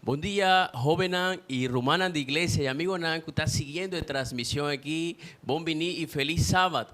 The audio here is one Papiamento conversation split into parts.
Bon dia, hóbennan i rumannan di iglesia i amigonan ku ta siguiendo e transmishon aki. Bon bini i felis sabat.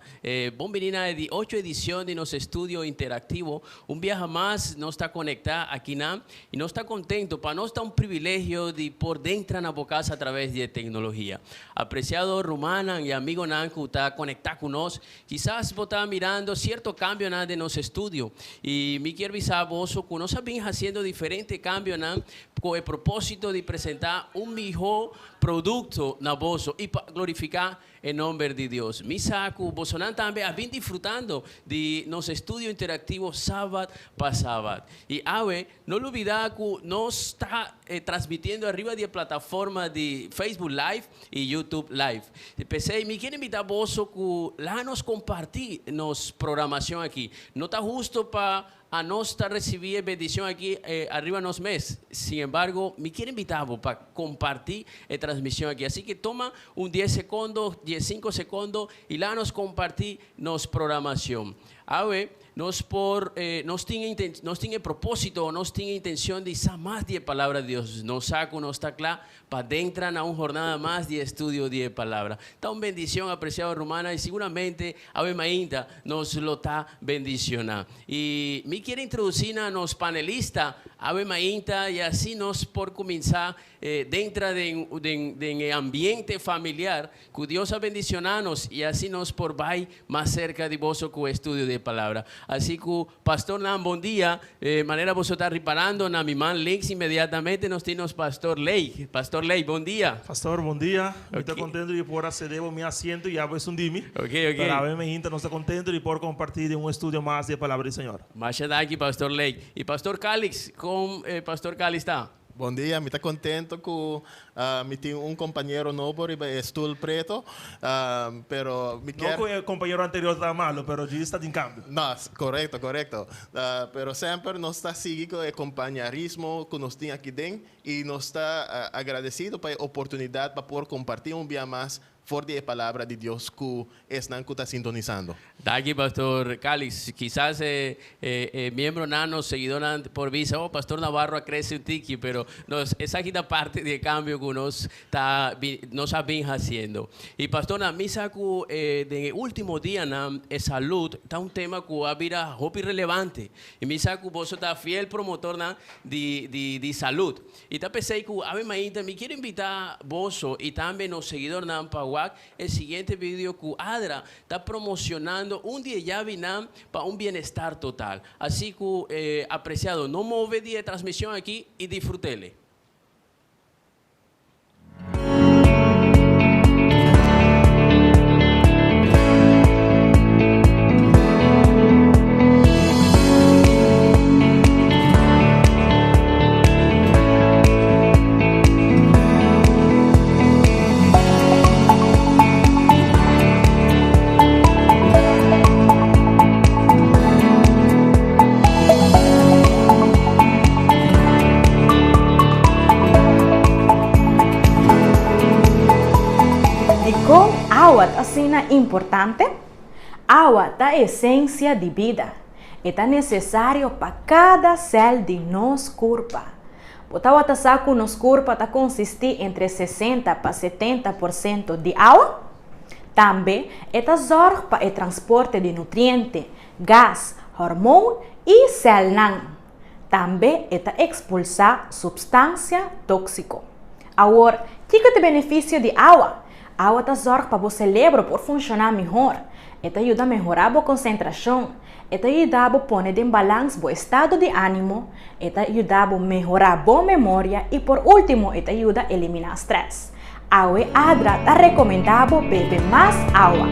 Bon bini na e di ocho edishon di nos estudio interaktivo. Un biaha mas nos ta konektá akinan i nos ta kontentu. Pa nos ta un privilegio di por dentra na bo kas atraves di e teknologia. Apresiado rumannan i amigonan ku ta konektá ku nos, kisas bo ta mirando sierto kambionan den nos estudio. I mi kier bisa boso ku nos a bin hasiendo diferente kambionan ku e propósito di presentá un mihó produkto na boso i pa glorifiká e nòmber di Dios. Mi sa ku bosonan tambe a bin disfrutando di nos estudio interaktivo sabat pa sabat. I awe, no lubidá ku nos ta transmitiendo ariba di e plataforma di Facebook Live i YouTube Live. P'esei mi kier invitá boso ku laga nos kompartí nos programashon aki. No ta husto pa Anos ta recibi e bendicion aki ariba nos mes. Sin embargo, mi kier invita bo pa comparti e transmision aki. Así que toma un dies secondo, dies cinco secondo y laga nos comparti nos programacion. Awe nos por, nos tin e nos tin e proposito o nos tin e intencion di sa mas di e Palabra di Dios. Nos sa cu nos ta cla pa dentra na un jornada mas di estudio di e Palabra. Ta un bendicion, apreciado rumannan, y siguramente awe mainta nos lo ta bendiciona. Y mi kier introduci na nos panelista awe mainta y asi nos por cuminsa dentra den den e ambiente familiar cu Dios a bendiciona nos y asi nos por bay mas cerca di boso cu estudio di e Palabra. Asi cu Pastornan bon dia, manera boso ta riparando na mi man links inmediatamente nos tin nos Pastor Ley. Pastor Ley, bon dia. Pastor, bon dia. Mi ta contento di por a cede bo mi asiento y abo esun di mi. Ok, ok. Pero awe mi hinta nos ta contento di por comparti den un estudio mas di e Palabra di Señor. Masha danki Pastor Ley. Y Pastor Calix, con Pastor Calix ta? Bon dia, mi ta contento cu mi tin un compañero nobo riba e stoel preto, pero mi kier. No cu e compañero anterior ta malo, pero djis ta tin cambio. No, corecto, corecto. Pero semper nos ta sigui cu e compañerismo cu nos tin aki den y nos ta agradecido pa e oportunidad pa por comparti un bia mas For di e Palabra di Dios ku esnan ku ta sintonisando. Danki Pastor Calix. Kisas e e miembronan, nos seguidornan por bisa, oh Pastor Navarro a crece un tiki, pero nos esaki ta parti di e cambio ku nos ta nos a bin haciendo. Y Pastornan, mi sa ku den e ultimo dianan e salud ta un tema ku a bira hopi relevante. Y mi sa ku boso ta fiel promotornan di di di salud. I ta p'esei ku awe mainta mi kier invitá boso i tambe nos seguidornan pa wak e siguiente video ku Adra ta promocionando un di e yabinan pa un bienestar total. Asi ku apresiado no move di e transmision aki i disfrut'ele. Dikon awa ta asina importante? Awa ta esensia di bida. E ta nesesario pa kada sèl di nos kurpa. Bo tabata sa ku nos kurpa ta konsistí entre sesenta pa setenta por sento di awa? Tambe e ta zòrg pa e transporte di nutriente, gas, hormoon i sèlnan. Tambe e ta ekspulsá supstansia tóksiko. Awor, kiko ta e benefisio di awa? Awa ta zòrg pa bo selebro por funshoná mihor. E ta yuda mehorá bo konsentrashon. E ta yuda bo pone den balans bo estado di ánimo. E ta yuda bo mehorá bo memoria i por último e ta yuda eliminá strès. Awe Adra ta rekomendá bo bebe mas awa.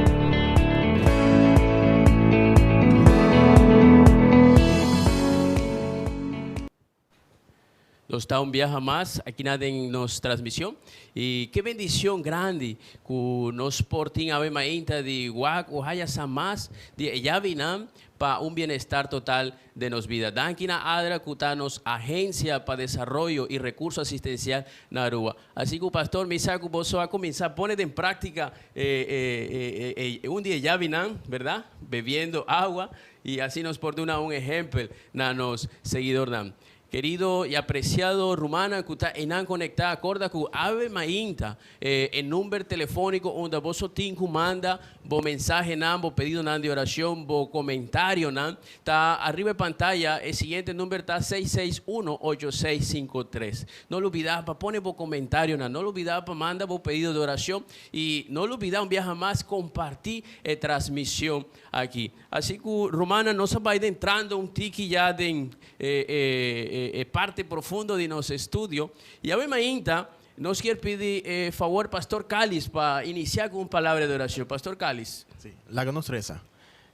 Nos ta un biaha mas akina den nos transmision y ke bendicion grandi cu nos por tin awe mainta di wak o haya sa mas di e yabinan pa un bienestar total den nos bida. Danki na ADRA cu ta nos agencia pa desaroyo y recurso asistencial na Aruba. Asi cu pastor mi sa cu boso a cuminsa pone den practica e un di e yabinan, berdad? Bebiendo awa y asi nos por duna un ehempel na nos seguidornan. Kerido i apresiado rumannan ku ta einan konektá, kòrda ku awe mainta e number telefóniko unda boso tin ku manda bo mensahenan, bo pedidonan di orashon, bo komentarionan ta ariba e pantaya. E siguiente number ta 661 8653. No lubidá pa pone bo komentarionan, no lubidá pa manda bo pedido di orashon i no lubidá un biaha mas kompartí e transmishon aki. Asina ku, rumannan, nos a bai entrando un tiki ya den parti profundo di nos estudio. I awe mainta, nos ke pidi fabor Pastor Calis pa inisiá ku un palabra di orashon. Pastor Calis. Sí. Laga nos resa.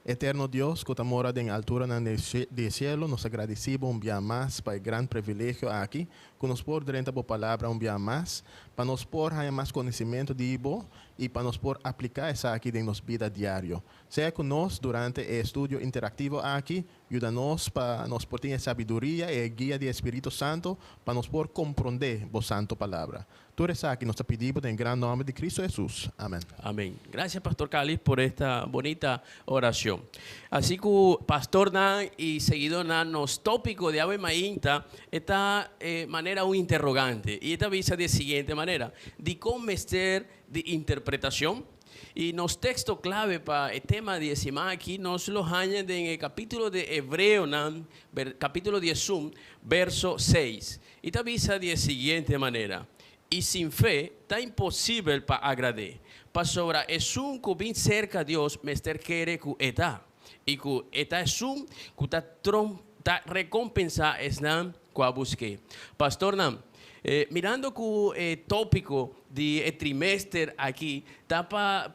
Eterno Dios, ku ta mora den altura di shelu, nos ta gradisí un dia mas pa e gran privilegio aki, ku nos por drenta bo palabra un dia mas, pa nos por haña mas konosementu di bo i pa nos por apliká esaki den nos bida diario. Sea ku nos durante e estudio interaktivo aki, yuda nos pa nos por tin sabiduria i guia di Spiritu Santu, pa nos por komprondé bo santu palabra. Tur esaki nos ta pidi den gran nòmber di Kristu Hesus. Amèn. Amén. Gracias, Pastor Calis, por esta bonita oración. Asina ku pastornan i siguidónan, nos tópiko di awe mainta ta manera un interrogante. I ta bisa di siguiente manera: Dikon mester di interpretashon? I nos teksto klave pa e tema di e siman aki, nos lo haña den kapítulo di Hebreonan, kapítulo 11, verso 6. I ta bisa di siguiente manera: I sin fe ta imposibel pa agrad'é. Pasobra esun ku bin serka Dios, mester kere ku e ta. I ku e ta esun ku ta trom ta rekompensá esnan ku ta busk'é. Pastornan, mirando ku e tópiko di trimester aki, ta pa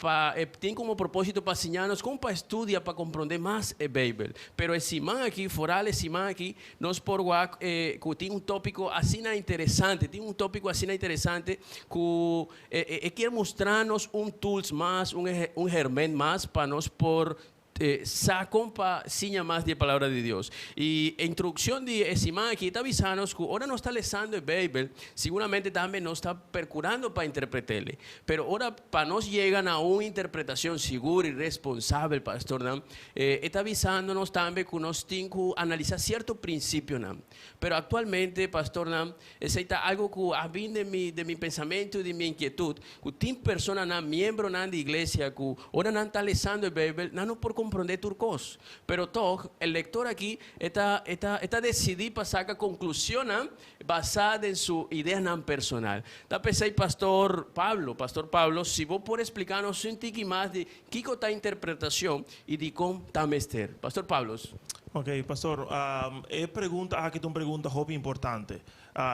tin komo propósito pa siña nos kon pa studia pa komprondé mas e Beibel. Pero e siman aki, foral e siman aki, nos por wak ku tin un tópiko asina interesante, tin un tópiko asina interesante ku ke mustra nos un tools mas, un herment mas pa nos por sa kon pa siña mas di palabra di Dios. I e introdukshon di e siman aki ta avisando ku ora nos ta lesando e Beibel, seguramente tambe nos ta perkurando pa interpret'é. Pero ora pa nos yega na un interpretashon sigur i responsabel, pastornan, ta avisando nos tambe ku nos tin ku analisá sierto prinsipionan. Pero aktualmente, pastornan, esei ta algu ku a bin di mi pensamentu, di mi inkietut, ku tin personanan, miembronan di iglesia, ku ora nan ta lesando e Beibel, nan no por komprondé tur kos. Pero toch, e lektor aki ta disidí pa saka konklushon basá den su ideanan personal. Ta p'esei, Pastor Pablo, si bo por splika nos un tiki mas di kiko ta interpretashon i di kon ta mester. Pastor Pablo. Ok, pastor, e pregunta aki ta un pregunta hopi importante.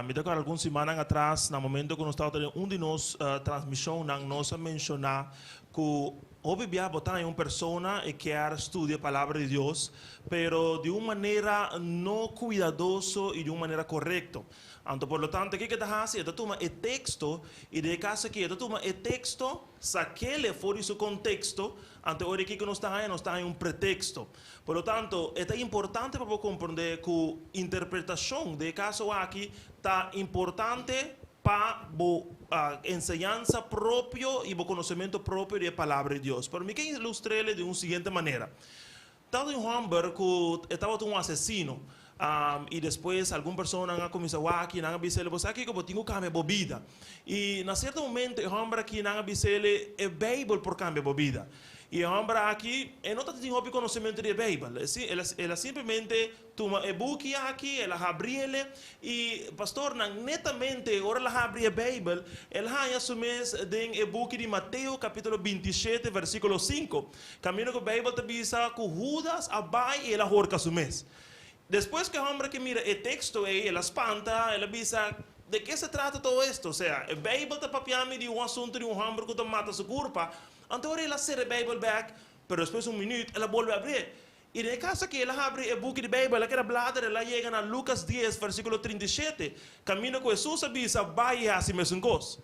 Mi ta kòrda algun siman atras, na momento ku nos tabata den un di nos transmishonnan, nos a menshoná ku hopi bia bo ta un persona ku ke studia palabra di Dios, pero di un manera no kuidadoso i di un manera korekto. Anto, por lo tanto, kiko e ta hasi? E ta tuma e teksto i den e kaso aki, e ta tuma e teksto, sak'é for di su konteksto, anto ora kiko nos ta nos ta un preteksto. Por lo tanto, ta importante pa komprondé ku interpretashon den e kaso aki ta importante pa enseñansa propio i bo konosementu propio di palabra di Dios. Pero mi ke ilustr'é di un siguiente manera. Tabatin un hòmber ku tabata un asesino. I despues algun persona a kuminsá wak e, nan a bis'é: "Bo sa ku bo tin ku kambia bo bida." I na sierto momento e hòmber aki, nan a bis'é: "E Beibel por kambia bo bida." I e hòmber aki, e no tabatin hopi konosementu di Beibel. El a simplemente tuma e buki aki, el a habri e, i pastornan, netamente, ora el a habri e Beibel, el a haña su mes den e buki di Mateo kapítulo 27, versíkulo 5. Kaminda ku Beibel ta bisa ku Judas a bai i el a horka su mes. Despues ku e hòmber aki mira e teksto ei, el a spanta, el a bisa: "Di ke se trata tur esaki?" O sea, e Beibel ta papiando di un asuntu di un hòmber ku ta mata su kurpa. Anto el a sera e Beibel bèk, pero despues un minüt, el a bolbe habri. I den kaso ku el a habri e buki di Beibel, el a keda blader, el a yega na Lukas 10, versíkulo 37. Kaminda ku Hesus a bisa: "Bai i hasi mesun kos."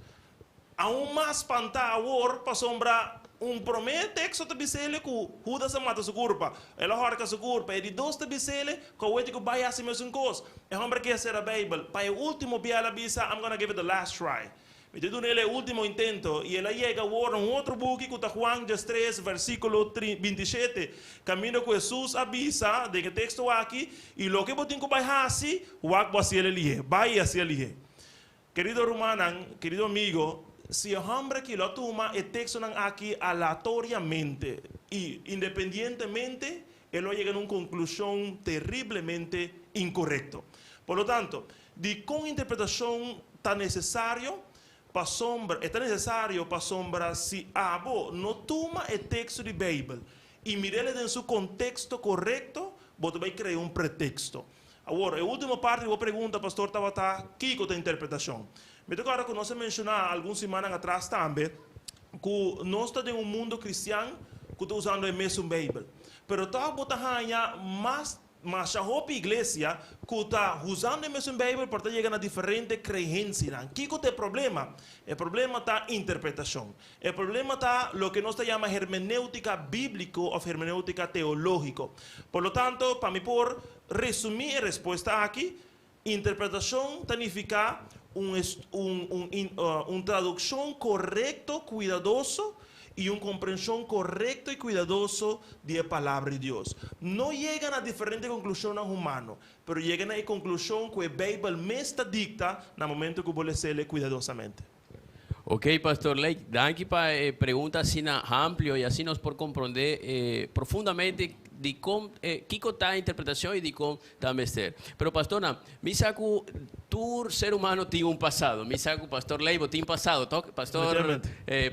Aun mas spantá awor, pasobra un promé teksto ta bis'é ku Judas a mata su kurpa. El a horka su kurpa. E di dos ta bis'é ku awor ku bai hasi mesun kos. E hòmber ke sera Beibel. Pa e último bia el a bisa: "I'm gonna give it the last try." Mi ta duna e último intento i el a yega awor un otro buki ku ta Juan 3, versíkulo 27, kaminda ku Hesus a bisa den e teksto aki, i loke bo tin ku bai hasi, wak bo hasié lihé, bai hasié lihé. Kerido rumannan, kerido amigu, si e hòmber aki lo tuma e tekstonan aki aleatoriamente i independientemente, e lo yega na un konklushon teriblemente inkorekto. Por lo tanto, dikon interpretashon ta nesesario? Pasombra, ta nesesario pasombra si abo no tuma e teksto di Beibel i mir'é den su konteksto korekto, bo ta bai krea un preteksto. Awor, e último parti di bo pregunta, pastor, tabata kiko ta interpretashon. Mi ta kòrda ku nos a menshoná algun siman atras tambe ku nos ta den un mundu kristian ku ta usando e mesun Beibel. Pero toch bo ta haña mas hopi iglesia ku ta usando e mesun Beibel pa yega na diferente kreensianan. Kiko ta e problema? E problema ta interpretashon. E problema ta loke nos ta yama hermenéutika bíbliko òf hermenéutika teológiko. Por lo tanto, pa mi por resumí e respuesta aki, interpretashon ta nifiká un tradukshon korekto, kuidadoso i un komprenshon korekto i kuidadoso di e palabra di Dios. No yega na diferente konklushon humano, pero yega na konklushon ku e Beibel mes ta dikta na momento ku bo les'é kuidadosamente. Ok, Pastor Lake, danki pa e pregunta asina amplio i asina nos por komprondé profundamente di kon kiko ta interpretashon i di kon ta mester. Pero, pastor, mi sa ku tur ser humano tin un pasado. Mi sa ku Pastor Lake tin pasado, toch? Pastor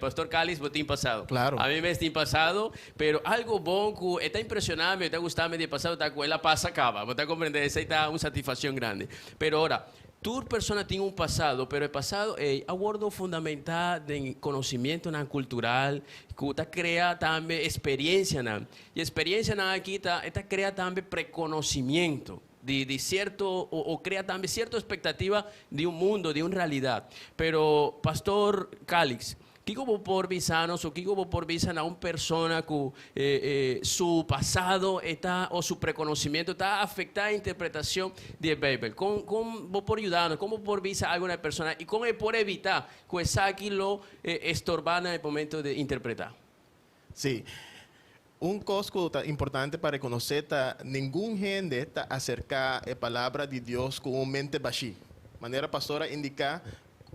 Pastor Calis tin pasado. Klaro. Ami mes tin pasado, pero algu bon ku ta impreshonante, ta gusta di pasado, ta ku el a pasa kaba. Bo ta komprondé, esei ta un satisfakshon grandi. Pero awor, tur persona tin un pasado, pero e pasado ta wòrdu fundamentá den konosementu kultural, ku ta krea tambe eksperensianan. I eksperensianan aki ta krea tambe prekonosementu di sierto, o krea tambe sierto ekspektativa di un mundu, di un realidat. Pero, Pastor Calix, kiko bo por bisa nos, o kiko bo por bisa na un persona ku su pasado ta, o su prekonosementu ta afektá e interpretashon di Beibel? Kon bo por yuda, kon bo por bisa algun persona i kon e por evitá ku esaki lo storba na momento di interpretá? Sí. Un kos ku ta importante pa rekonosé ta ningun hende ta aserká e palabra di Dios ku un mente bashí. Manera pastor a indiká,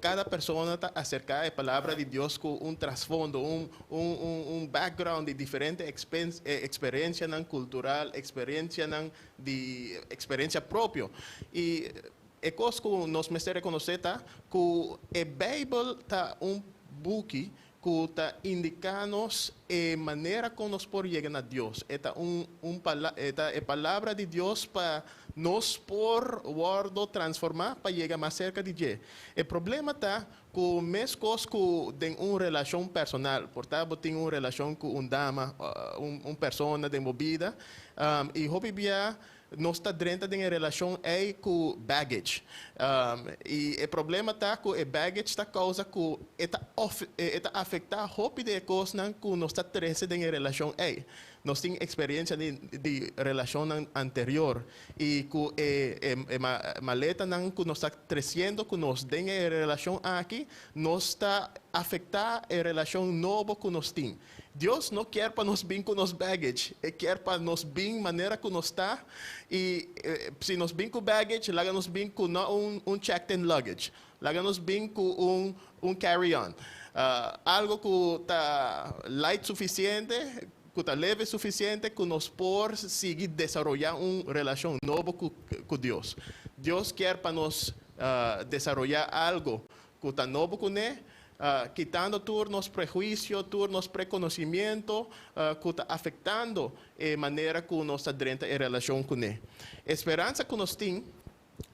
kada persona ta aserká e palabra di Dios ku un trasfondo, un background di diferente eksperensianan kultural, eksperensianan di eksperensia propio. I e kos ku nos mester rekonosé ta ku e Beibel ta un buki ku ta indiká nos e manera kon nos por yega na Dios. E ta e palabra di Dios pa nos por wòrdu transformá pa yega mas serka di dje. E problema ta ku meskos ku den un relashon personal, por ta tin un relashon ku un dama, un persona den bida, i hopi bia nos ta drenta den relashon ei ku baggage. I e problema ta ku e baggage ta kousa ku e ta afektá hopi di kosnan ku nos ta trese den relashon ei. Nos tin eksperensia di relashon anterior i ku e maletanan ku nos ta tresiendo ku nos den e relashon aki, nos ta afektá e relashon nobo ku nos tin. Dios no ke pa nos bin ku nos baggage, E ke pa nos bin manera ku nos ta i si nos bin ku baggage, laga nos bin ku no un checked-in luggage, laga nos bin ku un carry-on. Algu ku ta light sufisiente, ku ta leve sufisiente, ku nos por sigui desaroyá un relashon nobo ku Dios. Dios ke pa nos desaroyá algu ku ta nobo kuné, kitando tur nos prehuisio, tur nos prekonosementu, ku ta afektando e manera ku nos ta drenta e relashon kuné. E speransa ku nos tin,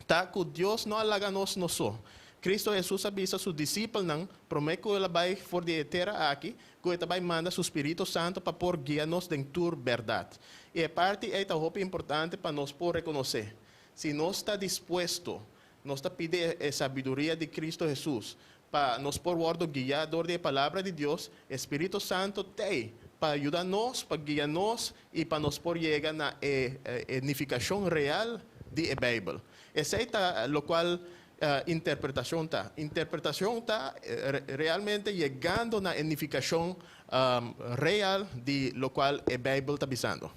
ta ku Dios no a laga nos nos so. Kristo Hesus a bisa su disipelnan, promé ku el a bai for di e tera aki, ku e ta bai manda su Spiritu Santu pa por guia nos den tur bèrdat. I e parti ei ta hopi importante pa nos por rekonosé. Si nos ta dispuesto, nos ta pidi e sabiduria di Kristo Hesus, pa nos por wòrdu guiá dor di e palabra di Dios, Spiritu Santu t'ei pa yuda nos, pa guia nos i pa nos por yega na e nifikashon real di e Beibel. Esei ta lokual. Interpretashon ta? Interpretashon ta realmente yegando na e nifikashon real di lokual e Beibel ta bisando.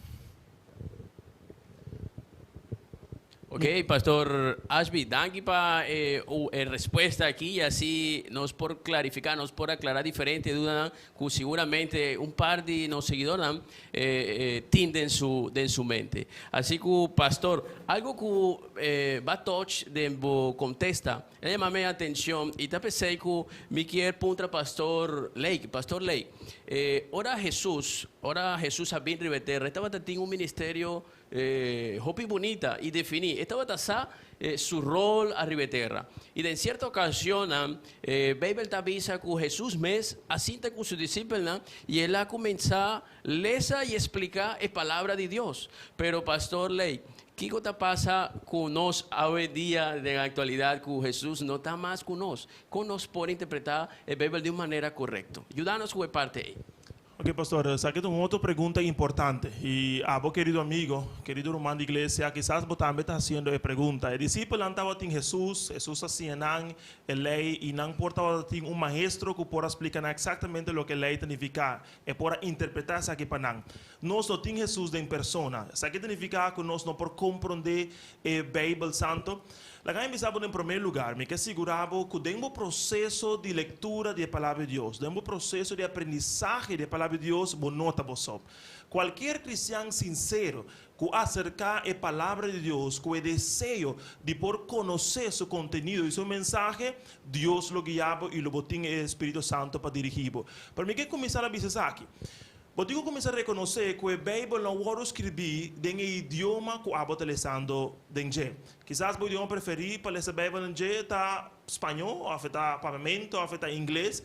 Ok, Pastor Ashby, danki pa e respuesta aki y así nos por clarifica, nos por aclara diferente dudanan cu seguramente un par di nos seguidornan tin den su den su mente. Así cu, Pastor, algo cu bo a touch den bo contesta, a yama mi atencion y ta pensey cu mi kier puntra Pastor Lake. Pastor Lake, ora Jesus a bin riba tera, tabata tin un ministerio hopi bunita y defini. E tabata sa su rol ariba tera. Y den cierto ocasion, Bijbel ta bisa cu Jesus mes a sinta cu su discipelnan, y el a cuminsa lesa y explica e palabra di Dios. Pero, Pastor Ley, kico ta pasa cu nos hoy dia, den actualidad, cu Jesus no ta mas cu nos? Con nos por interpreta e Bijbel di un manera corecto? Yuda nos cu e parti ey. Ok, pastor, esaki ta un otro pregunta importante. Y abo, kerido amigo, kerido ruman di iglesia, kisas bo tambe ta haciendo e pregunta. E discipelnan tabatin Jesus, Jesus a siña nan e ley y nan por tabatin un maestro cu por a explica nan exactamente loke e ley ta nifica. E por a interpreta esaki pa nan. Nos no tin Jesus den persona. Esaki ta nifica cu nos no por comprende e Bijbel Santo? Laga mi bisa bo, den prome lugar, mi kier sigura bo cu den e proceso di lectura di Palabra di Dios, den e proceso di aprendizahe di Palabra di Dios, bo no ta bo so. Cualkier cristian sincero cu acerca e Palabra di Dios cu e deseo di por conoce su contenido y su mensahe, Dios lo guia bo y lo bo tin e Spirito Santo pa dirigi bo. Pa mi kier cuminsa bisa aki. Bo tin cu cuminsa reconoce cu e Bijbel no a wordo skirbi den e idioma cu abo ta lesando den dje. Kisas bo idioma preferi pa lesa Bijbel den dje ta spaño, of ta papiamento, of ta ingles.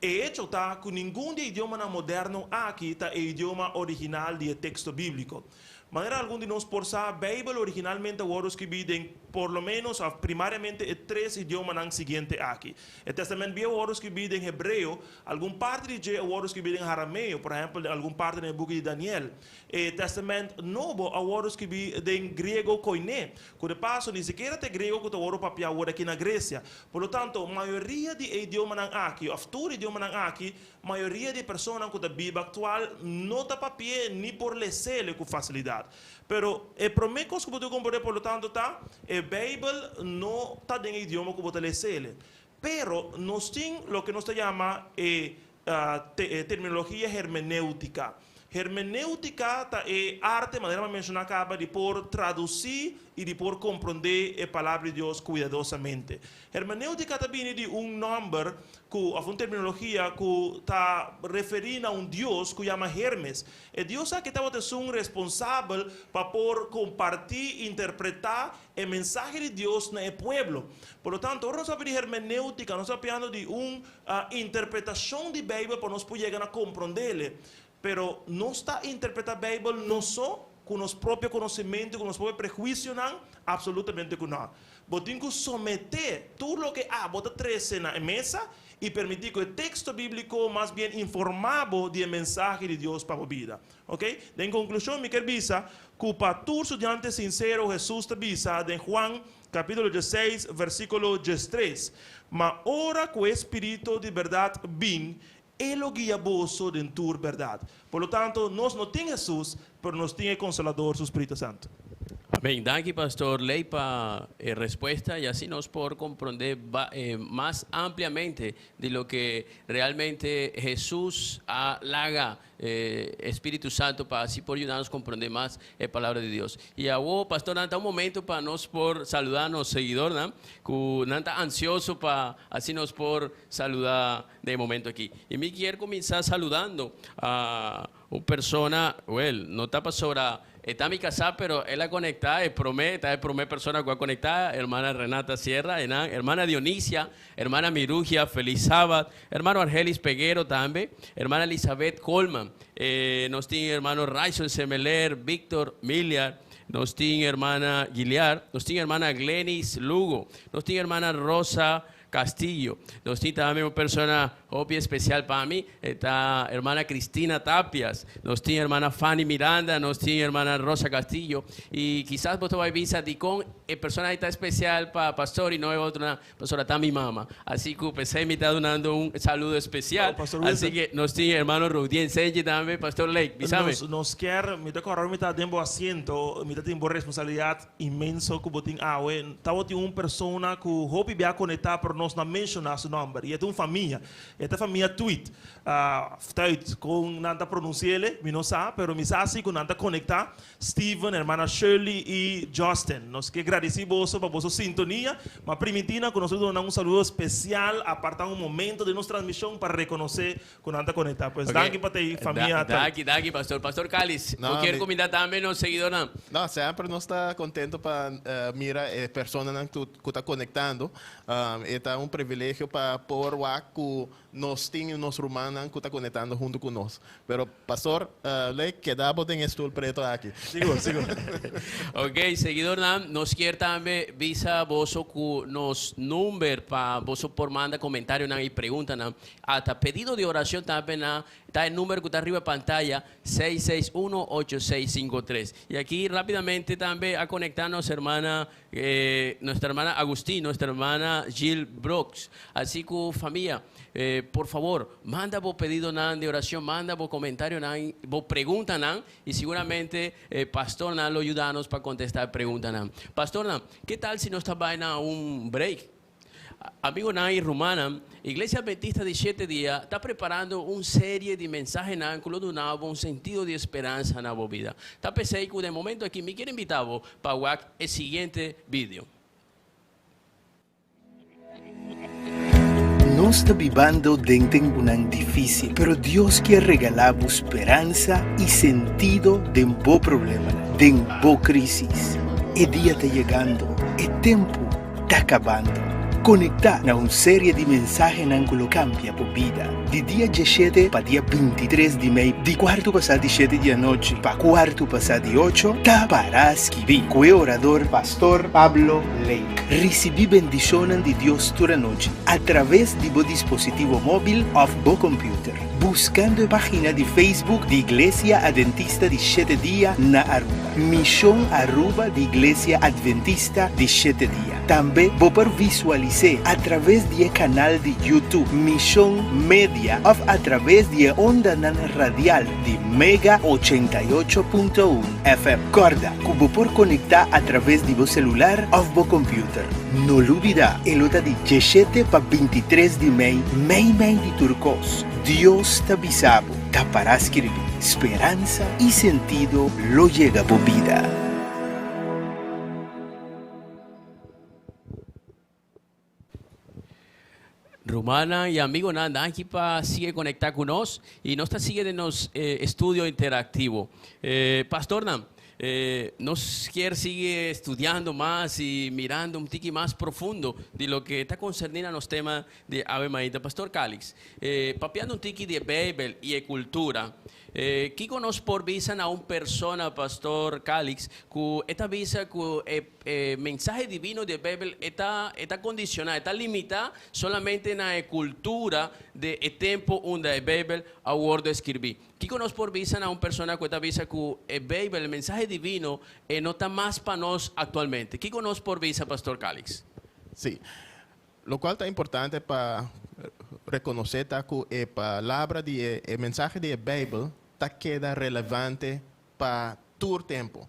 E hecho ta cu ningun di e idiomanan moderno aki ta e idioma original di texto biblico. Manera algun di nos por sa, Bijbel originalmente a wordo skirbi den por lo menos, of primariamente, e tres idiomanan siguiente aki. E Testament Bieu a wordo skirbi den hebreo, algun parti di dje a wordo skirbi den arameo, por ehempel, algun parti den buki di Daniel. E Testament Nobo a wordo skirbi den griego koiné, cu di paso ni sikiera ta griego cu ta wordo papia awor aki na Grecia. Por lo tanto, mayoria di idiomanan aki, of tur idiomanan aki, mayoria di personanan cu ta biba actual no ta papia ni por les'e cu facilidad. Pero e prome cos cu bo comprende, por lo tanto, ta e Bijbel no ta den idioma cu bo ta les'e. Pero nos tin loke nos ta yama e terminologia hermeneutica. Hermeneutica ta e arte, manera mi a menciona caba, di por traduci y di por comprende e Palabra di Dios cuidadosamente. Hermeneutica ta bin di un nomber, cu, of un terminologia cu ta referi na un dios cu yama Hermes. E dios aki tabata un responsabel pa por comparti, interpreta e mensahe di Dios na pueblo. Por lo tanto, ora nos papia di hermeneutica, nos ta papiando di un interpretacion di Bijbel pa nos por yega na comprende. Pero nos ta interpreta Bijbel no so cu nos propio conocimento, cu nos propio prehuicio, no, absolutamente cu no. Bo tin cu somete tur loke abo ta trece na mesa y permiti cu e texto biblico mas bien informa bo di e mensahe di Dios pa bo bida. Ok? En conclusion, mi kier bisa, cu pa tur studiante sincero, Jesus ta bisa, den Juan, capitulo 16, versiculo 13: "Ma ora cu e Spirito di berdad bin, E lo guia boso den tur berdad." Por lo tanto, nos no tin Jesus, pero nos tin e Consolador, su Spirito Santo. Amén. Danki, Pastor Ley, pa e respuesta y asina nos por comprende mas ampliamente di loke realmente Jesus a laga Spirito Santo pa asina por yuda nos comprende mas e Palabra di Dios. Y awor, Pastor, nan ta un momento pa nos por saluda nos siguidornan, cu nan ta ansioso pa asina nos por saluda den e momento aki. Y mi kier cuminsa saludando a un persona, well, no ta pastora, ta mi casa, pero el a conecta, e prome, ta e prome persona cu a conecta, hermana Renata Sierra, hermana Dionisia, hermana Mirugia, feliz sabado, hermano Argelis Peguero tambe, hermana Elizabeth Coleman, nos tin hermano Raison Semeler, Víctor Miliar, nos tin hermana Guiliar, nos tin hermana Glenis Lugo, nos tin hermana Rosa. Castillo. Nos tin tambe un persona hopi especial pa mi, ta hermana Cristina Tapias. Nos tin hermana Fanny Miranda, nos tin hermana Rosa Castillo. Y kisas bo ta bay bisa dicon e persona ey ta especial pa pastor y no e otronan. Pasobra ta mi mama. Así cu p'esey mi ta dunando un saludo especial. Oh, Pastor Wilson. Así que nos tin hermano Rudien Senchi tambe. Pastor Lake, bisame. Nos, nos kier, mi ta corda mi ta den bo asiento, mi ta tin bo responsabilidad inmenso cu bo tin awe. Tabatin un persona cu hopi bia conecta pero nos no a menciona su nomber. Y e ta un famia. E ta famia Tuit. Tuit, con nan ta pronunciele, mi no sa, pero mi sa si cu nan ta conecta. Steven, hermana Shirley y Justin. Nos ke gradici boso pa boso sintonia, ma primiti nan cu nos lo duna nan un saludo especial, aparta un momento den nos transmision pa reconoce cu nan ta conecta. Pues danki pa tei famia Tuit. Danki, danki pastor. Pastor Calis, bo kier cuminda tambe nos seguidornan? No, semper nos ta contento pa mira e personanan cu ta conectando. E ta un privilegio pa por wak cu nos tin nos rumannan cu ta conectando hunto cu nos. Pero pastor Lake, keda bo den e stoel preto aki. Sigur, sigur. Ok, seguidornan, nos kier tambe bisa boso cu nos number pa boso por manda comentarionan y preguntanan, hasta pedido di oracion tambe na ta e number cu ta riba pantaya, seis seis uno ocho seis cinco tres. Y aki rapidamente tambe a conecta nos hermana Nuestra hermana Agustin, nuestra hermana Jill Brooks. Así cu famia, por favor, manda bo pedidonan di oracion, manda bo comentarionan, bo preguntanan y seguramente pastornan lo yudanos pa contesta e preguntanan. Pastornan, ke tal si nos ta bay na un break? Amigonan y rumannan, Iglesia Adventista di Shete Dia ta preparando un serie di mensahenan cu lo duna bo un sentido di esperansa na bo bida. Ta p'esey cu den momento aki mi kier invita bo pa wak e siguiente video. Nos ta bibando den tempunan difícil, pero Dios kier regalá bo speransa i sentido den bo problemanan, den bo crisis. E dia ta yegando, e tempu ta kabando. Konektá na un serie di mensahenan ku lo kambia bo bida. Di dia dieshete pa dia bintitres di mei, di kuartu pasá di shete di anochi pa kuartu pasá di ocho, ta para skibí ku e orador Pastor Pablo Lake. Risibí bendishonnan di Dios tur anochi atraves di bo dispositivo móbil òf bo kompiuter, buskando e página di Facebook di Iglesia Adventista di Shete Dia na Aruba. Mishon Aruba di Iglesia Adventista di Shete Dia. Tambe bo por visualis'é atraves di e kanal di YouTube Mishon Media òf atraves di e ondanan radial di Mega 88.1 FM. Kòrda ku bo por konektá atraves di bo selular òf bo kompiuter. No lubidá, e lo ta di diesshete pa bintitres di mei, mei mei di tur kos. Dios ta bisa bo. Ta para skirbi, Speransa i sentido lo yega bo bida. Rumannan i amigonan, danki pa sigui konektá ku nos i nos ta sigui den nos estudio interaktivo. Pastornan, Nos kier sigui studiando mas y mirando un tiki mas profundo di loke ta concerni na nos tema di awe mainta. Pastor Calix, papiando un tiki di e Bijbel y e cultura, kico nos por bisa na un persona, Pastor Calix, cu e ta bisa cu e mensahe divino di e Bijbel e ta e ta condiciona, e ta limita solamente na e cultura di e tempo unda e Bijbel a wordo escribi? Kiko nos por bisa na un persona ku ta bisa ku e Beibel, e mensahe divino, e no ta mas pa nos aktualmente? Kiko nos por bisa, Pastor Calix? Sí. Lokual ta importante pa rekonosé ta ku e palabra di e e mensahe di e Beibel ta keda relevante pa tur tempu.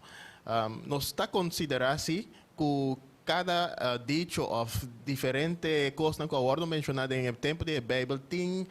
Nos ta konsiderá sí ku kada dicho òf diferente kosnan ku a wòrdu menshoná den e tempu di e Beibel tin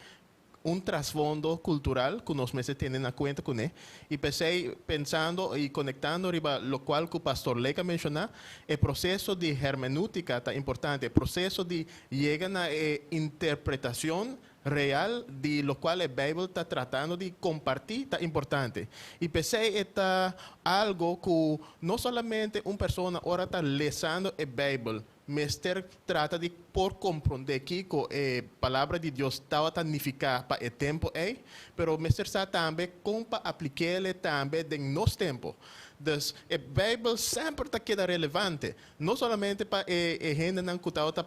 un trasfondo cultural cu nos mester tene na cuenta cune y p'esey pensando y conectando riba locual cu Pastor Lake a menciona, e proceso di hermeneutica ta importante, e proceso di yega na e interpretacion real di locual e Bijbel ta tratando di comparti ta importante. Y p'esey e ta algo cu no solamente un persona ora ta lesando e Bijbel Mester trata di por komprondé kiko e Palabra di Dios tabata nifiká pa e tempu ei, pero mester sa tambe kon pa aplik'é tambe den nos tempu. Dus, e Beibel semper ta keda relevante, no solamente pa e hendenan ku tabata.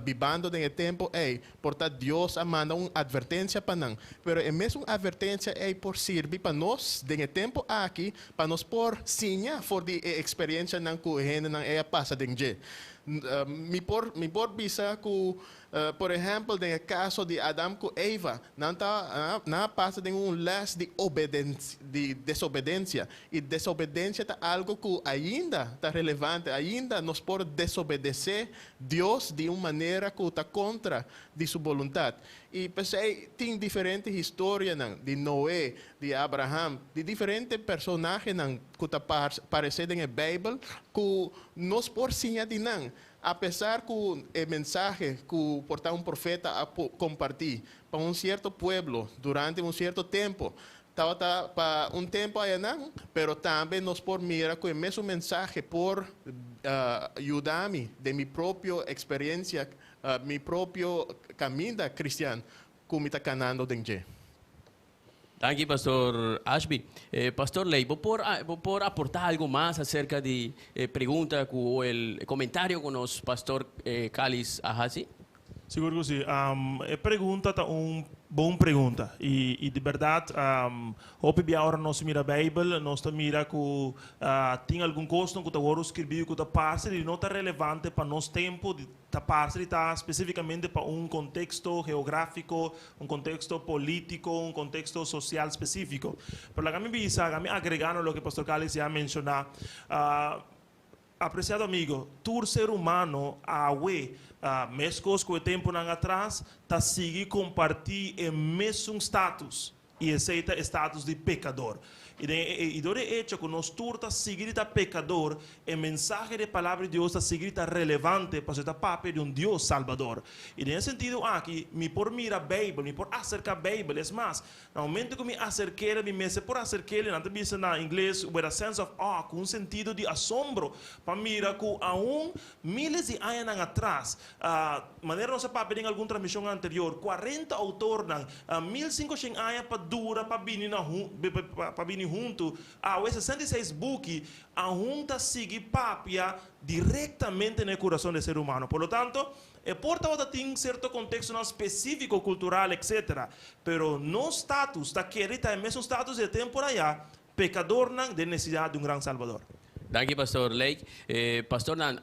bibando den e tempu ei, por ta Dios a manda un atvertensia pa nan. Pero e mesun atvertensia ei por sirbi pa nos den e tempu aki, pa nos por siña for di e eksperensianan ku e hendenan ei a pasa den dje. Mi por bisa ku, por ehèmpel, den e kaso di Adam ku Eva, nan ta nan a pasa den un les di obedensia, di desobedensia. I desobedensia ta algu ku ainda ta relevante, ainda nos por desobedesé Dios di un manera ku ta kontra di su boluntat. I p'esei tin diferente historianan di Noe, di Abraham, di diferente personahenan ku ta aparesé den Beibel ku nos por siña di nan. Apesar ku e mensahe ku por ta un profeta a kompartí pa un sierto pueblo durante un sierto tempu tabata pa un tempu einan, pero tambe nos por mira ku e mesun mensahe por yuda mi den mi propio eksperensia, mi propio kaminda kristian, ku mi ta kanando den dje. Danki, Pastor Ashby. Pastor Ley, bo por aportá algu mas aserka di pregunta ku e komentario ku nos Pastor Calis a hasi? Sigur ku si. E pregunta ta un bon pregunta. I di berdat, hopi bia ora nos mira Beibel, nos ta mira ku tin algun kos ku ta wòrdu skirbí ku ta parse i no ta relevante pa nos tempu, ta parse ta spesífikamente pa un konteksto geográfiko, un konteksto polítiko, un konteksto sosial spesífiko. Pero laga mi bisa, mi agregando loke Pastor Calis ya a menshoná, apresiado amigu, tur ser humano awe, meskos ku e tempunan atras, ta sigui kompartí e mesun status. I esei ta status di pekadó. I dor di echo ku nos tur ta sigui ta pekadó, e mensahe di palabra di Dios ta sigui ta relevante pa ta papia di un Dios salbador. I den e sentido aki, mi por mira Beibel, mi por aserká Beibel, es mas, na momento ku mi aserk'é, mi mester por aserk'é, nan ta bisa na ingles, with a sense of awe, ku un sentido di asombro, pa mira ku aun míles di aña atras, manera nos a papia den algun transmishon anterior, 40 outornan, 1500 aña pa dura pa bini na pa bini huntu, a 66 buki, aun ta sigui papia direktamente na kurason di ser humano. Por lo tanto, e por ta tin sierto konteksto spesífiko, kultural, etc. Pero nos status, ta kere ta e mesun status di tempu aya, pekadornan den nesesidat di un gran salbador. Danki, Pastor Lake. Pastor nan,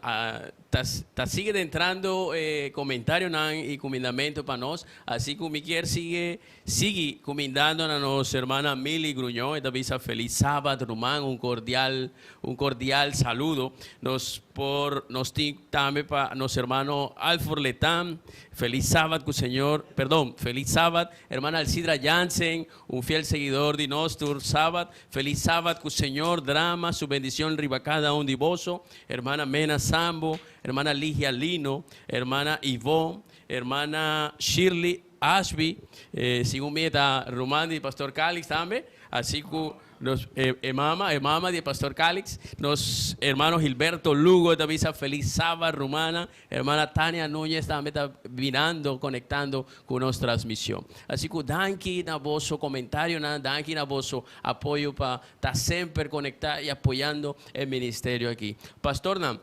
ta sigui entrando komentarionan i kumindamentu pa nos. Asina ku mi ke sigui kumindando na nos ruman Mili Gruñón. E ta bisa felis sabat, ruman, un kordial saludo. Nos tin tambe pa nos ruman Alfred Letam. Felis sabat ku Señor, perdon, felis sabat, ruman Alcidra Jansen, un fiel siguidó di nos tur sabat. Felis sabat ku Señor drama su bendishon riba kada un di boso. Ruman Mena Sambo, ruman Ligia Lino, ruman Ivonne, ruman Shirley Ashby, segun mi ta ruman di Pastor Calix tambe, asina ku nos e mama di Pastor Calix, nos ruman Gilberto Lugo tambe, felis sabat, ruman, ruman Tania Núñez tambe ta mirando, konektando ku nos transmishon. Asina ku danki na boso komentarionan, danki na boso apoyo pa ta semper konektá i apoyando e ministerio aki. Pastor nan,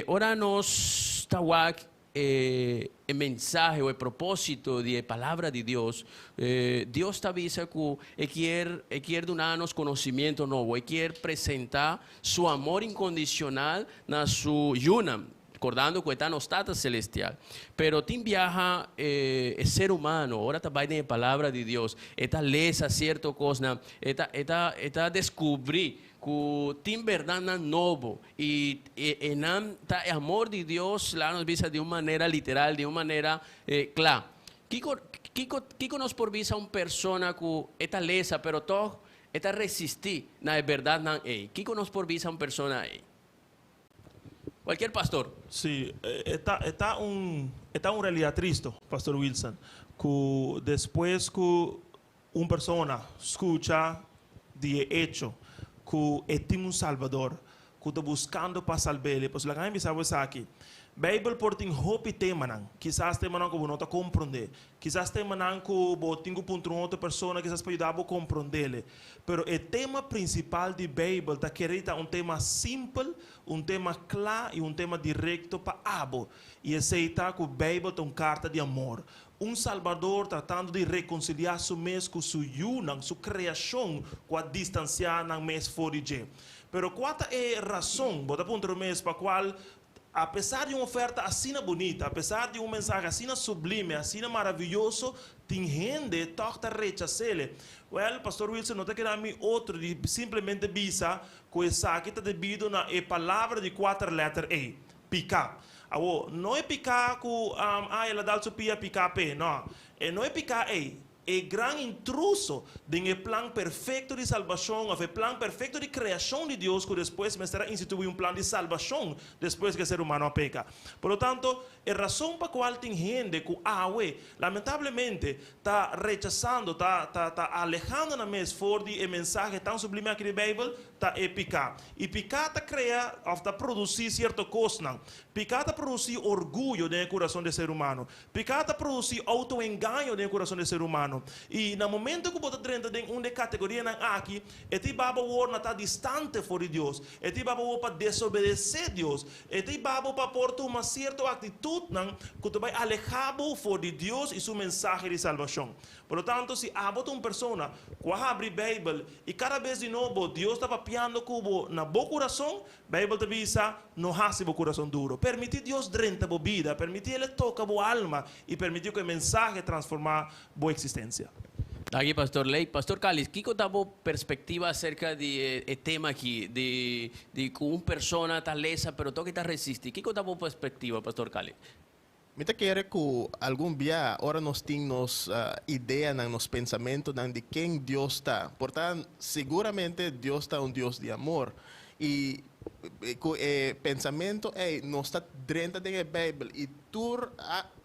ora nos ta wak e mensahe òf e propósito di palabra di Dios, Dios ta bisa ku e ke duna nos konosementu nobo, e ke presentá su amor inkondishonal na su yunan, rekordando ku ta nos Tata Selestial. Pero tin biaha ser humano, ora ta den palabra di Dios, e ta lesa sierto kos, e ta deskubrí ku tin berdat nobo i nan ta amor di Dios la nos bisa di un manera literal, di un manera kla. Kiko nos por bisa un persona ku e ta lesa pero toch e ta resistí na berdatnan ei? Kiko nos por bisa un persona ei? Kualke pastor. Si, ta un realidat tristu, Pastor Wilson, ku despues ku un persona skucha di echo ku tin un Salbador, ku ta buskando pa salb'é, pues laga mi bisa aki. Bijbel por tin hopi temanan. Kisas temanan ku bo no ta komprondé. Kisas temanan ku bo tin ku puntra un otro persona kisas pa yuda bo komprondé. Pero e tema prinsipal di Bijbel ta kere ta un tema simpel, un tema kla i un tema direkto pa abo. I esei ta ku Bijbel ta un karta di amor. Un Salbador tratando di rekonsiliá su mes ku su yunan, su kreashon, ku a distansiá nan mes for di dje. Pero kua ta e rason, bo ta puntra bo mes, pa kual, apesar di un oferta asina bunita, apesar di un mensahe asina sublime, asina maravioso, tin hende tòg ta rechas'é? Well, Pastor Wilson, no ta keda mi otro di simplemente bisa ku esaki ta debido na e palabra di kuater lèter ei, piká. Awo, no e piká ku el a dal su pia piká p'e, no. E no e piká ei. E gran intruso den e plan perfekto di salbashon òf e plan perfekto di kreashon di Dios ku despues mester a instituí un plan di salbashon despues ku e ser humano a peka. Por lo tanto, e rason pa kual tin hende ku awe, lamentablemente, ta rechasando, ta ta ta alehando nan mes for di e mensahe tan sublime aki di Beibel, ta e piká. I piká ta krea òf ta produsí sierto kosnan. Piká ta produsí orguyo den e kurason di e ser humano. Piká ta produsí outoengaño den e kurason di e ser humano. I na momento ku bo ta drenta den un di e kategorianan aki, e ta hiba bo awor na ta distante for di Dios. E ta hiba bo awor pa desobedesé Dios. E ta hiba bo pa por tuma sierto aktitutnan ku ta bai alehá bo for di Dios i su mensahe di salbashon. Por lo tanto, si abo ta un persona ku a habri Beibel i kada bes di nobo Dios ta papiando ku bo na bo kurason, Beibel ta bisa, No hasi bo kurason duro. Permití Dios drenta bo bida, permití El e toka bo alma i permití ku e mensahe transformá bo eksistensia. Danki, Pastor Ley. Pastor Calis, kiko ta bo perspektiva aserka di e tema aki, di ku un persona ta lesa pero toki ta resistí? Kiko ta bo perspektiva, Pastor Calis? Mi ta kere ku algun bia ora nos tin nos ideanan, nos pensamentunan di ken Dios ta, por ta siguramente Dios ta un Dios di amor. I ku e pensamentu ei nos ta drenta den e Beibel i tur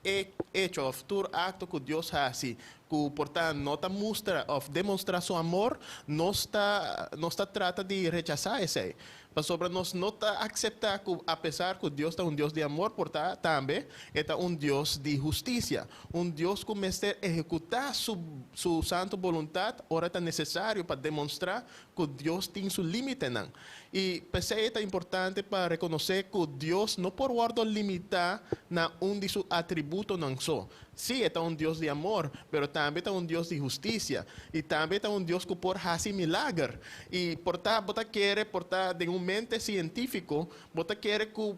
e echo òf tur akto ku Dios hasi ku por ta no ta mustra òf demostrá su amor, nos ta trata di rechasá esei. Pasobra nos no ta akseptá ku apesar ku Dios ta un Dios di amor, por ta tambe e ta un Dios di hustisia. Un Dios ku mester ehekutá su santu boluntat ora ta nesesario pa demostrá ku Dios tin su límitenan. I p'esei ta importante pa rekonosé ku Dios no por wòrdu limitá na un di su atributonan so. Sí, e ta un Dios di amor, pero tambe ta un Dios di hustisia. I tambe ta un Dios ku por hasi milager. I por ta, bo ta kere, por ta den un mente sientífiko, bo ta kere ku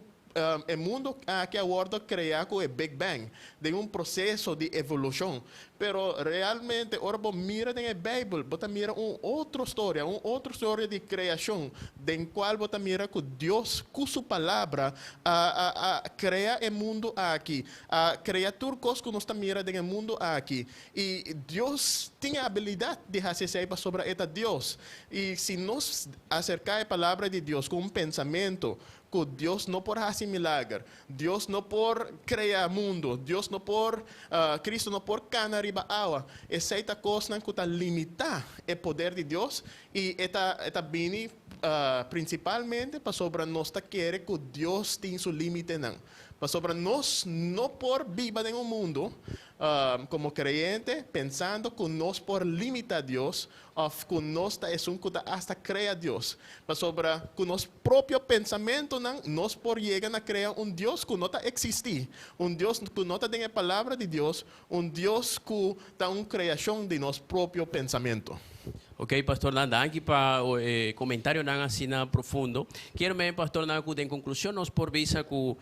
e mundu aki a wòrdu kreá ku e Big Bang, den un proseso di evolushon. Pero realmente, ora bo mira den e Beibel, bo ta mira un otro storia, un otro storia di kreashon, den kual bo ta mira ku Dios, ku su palabra, a krea e mundu aki, a krea tur kos ku nos ta mira den e mundu aki. I Dios tin e abilidat di hasi esei pasobra e ta Dios. I si nos aserká e palabra di Dios ku un pensamentu ku Dios no por hasi milager, Dios no por krea mundu, Dios no por, Kristu no por kana riba awa, esei ta kosnan ku ta limitá e poder di Dios i e ta bini prinsipalmente pasobra nos ta kere ku Dios tin su límitenan. Pasobra nos no por biba den un mundu komo kreyente pensando ku nos por limitá Dios òf ku nos ta esun ku ta asta krea Dios. Pasobra ku nos propio pensamentunan nos por yega na krea un Dios ku no ta eksistí, un Dios ku no ta den e palabra di Dios, un Dios ku ta un kreashon di nos propio pensamentu. Ok, Pastor nan, danki pa e komentarionan asina profundo. Ke men, Pastor nan, ku den konklushon nos por bisa ku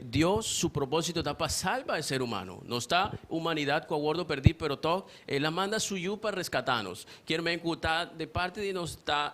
Dios su propósito ta pa salba e ser humano. Nos ta humanidat ku a wòrdu pèrdí, pero tòg El a manda su yu pa reskatá nos. Ke men ku ta di parti di nos ta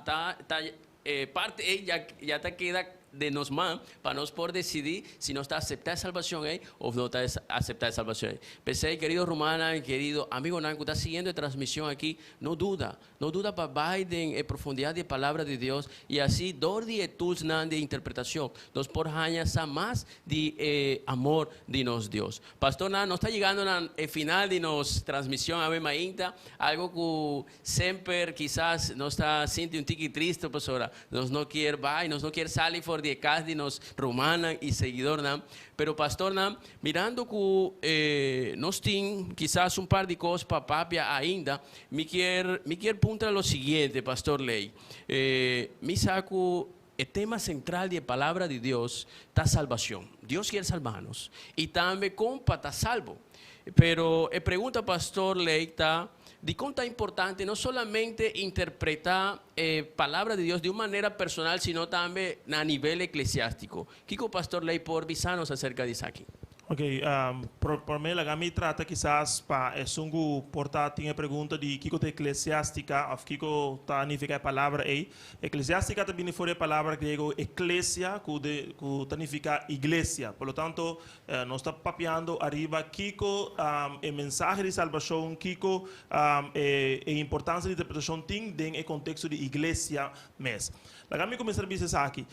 parti ei ya ta keda den nos man pa nos por disidí si nos ta aseptá e salbashon ei òf no ta aseptá e salbashon ei. P'esei, kerido rumannan, kerido amigunan ku ta siguiendo e transmishon aki, no duda, no duda pa bai den e profundidat di e palabra di Dios i asina, dor di e toolsnan di interpretashon, nos por haña sa mas di e amor di nos Dios. Pastor nan, nos ta yegando na e final di nos transmishon awe mainta, algu ku semper kisas nos ta sinti un tiki tristu, pastora. Nos no ke bai, nos no ke sali for for di cas di nos rumannan y seguidornan. Pero pastornan, mirando cu nos tin kisas un par di cos pa papia ainda, mi kier puntra lo siguiente, Pastor Ley. Mi sa cu e tema central di palabra di Dios ta salvacion. Dios kier salba nos. Y tambe con pa ta salvo. Pero e pregunta, Pastor Ley, ta di con ta importante no solamente interpreta e palabra di Dios di un manera personal, sino tambe na nivel eclesiastico. Kico Pastor Ley por bisa nos acerca di esaki? Ok, pa mi, laga mi trata kisas pa esun cu por ta tin pregunta di kico ta eclesiastica of kico ta nifica e palabra ey. Eclesiastica tambe ta for di e palabra griego ecclesia, cu ta nifica iglesia. Por lo tanto, nos ta papiando ariba kico e mensahe di salvacion, kico e importancia di interpretacion tin den e contexto di iglesia mes. Laga mi cuminsa bisa aki.